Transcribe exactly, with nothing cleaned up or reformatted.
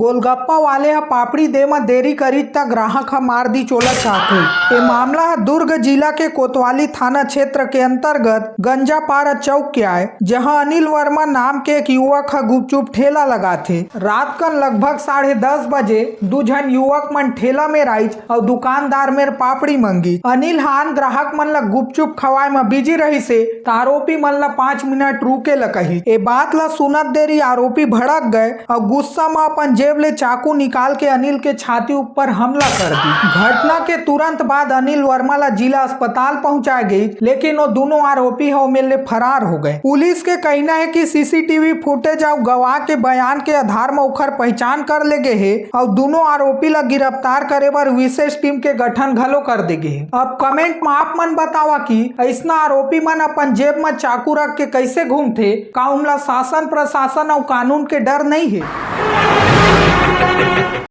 गोलगप्पा वाले ह पापड़ी दे म देरी करिस त ग्राहक ह मार दिस ओला चाकू। ए मामला ह दुर्ग जिला के कोतवाली थाना क्षेत्र के अंतर्गत गंजापारा चौक के आय, जहां अनिल वर्मा नाम के एक युवक ह गुपचुप ठेला लगाथे। रात कन लगभग साढ़े दस बजे दू झन युवक मन ठेला मेर आइच अउ दुकानदार मेर पापड़ी मंगिस। अनिल ह आन ग्राहक मन ल गुपचुप खवाए म बिजी रहिसे, त आरोपी मन ल पाँच मिनट रुके ल कहिस। ए बात ल सुनत देरी आरोपी भड़क गए अउ गुस्सा म अपन जेब ले चाकू निकाल के अनिल के छाती ऊपर हमला कर दिस। घटना के तुरंत बाद अनिल वर्मा ल जिला अस्पताल पहुंचाए गइस, लेकिन वो दोनों आरोपी ह ओमेर ले फरार हो गए। पुलिस के कहना हे कि सीसीटीवी फुटेज अउ गवाह के बयान के आधार म ओखर पहचान कर ले गे हे अउ दोनों आरोपी ल गिरफ्तार करे बर विशेष टीम के गठन घलो कर दे गे हे। अब कमेंट म आप मन बतावा कि अइसना आरोपी मन अपन जेब म चाकू रख के कइसे घूमथे? का उमला शासन, प्रशासन अउ कानून के डर नइ हे?